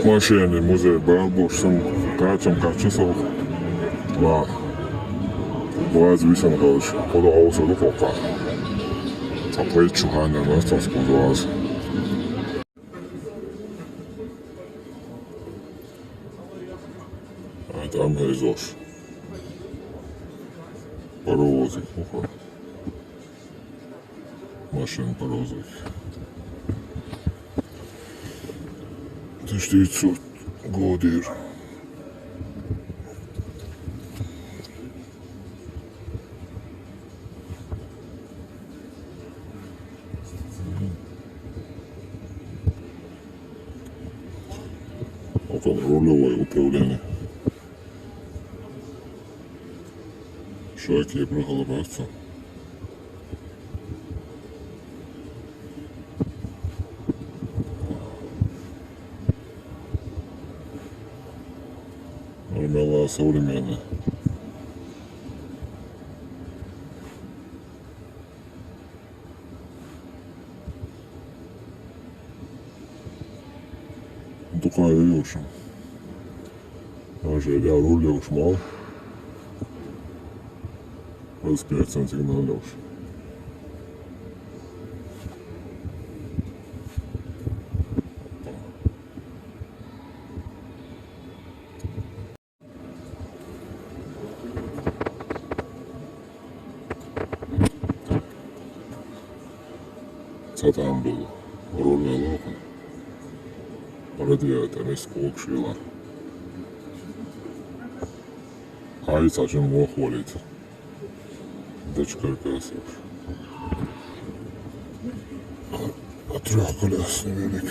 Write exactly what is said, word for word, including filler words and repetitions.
Машенный музей бар, бош сам качам кача сох. Ва. Ваз висан галш. Хода авса ду хока. Апрет чухана нас тас кузоаз. А там резош. Паровозик, уха. Машин паровозик. Тысяча девятьсот годир. Около рулевое управление. Шаг я проголобаться. Нормально, современно. Дукха юшин. Даже я руль юшмал. Респект, сигнал юш. Цатамбул, руль локон. Радиатор, эс кокшила. Ай, сачын мох валит. Дочка красив. А трёхколесный велик.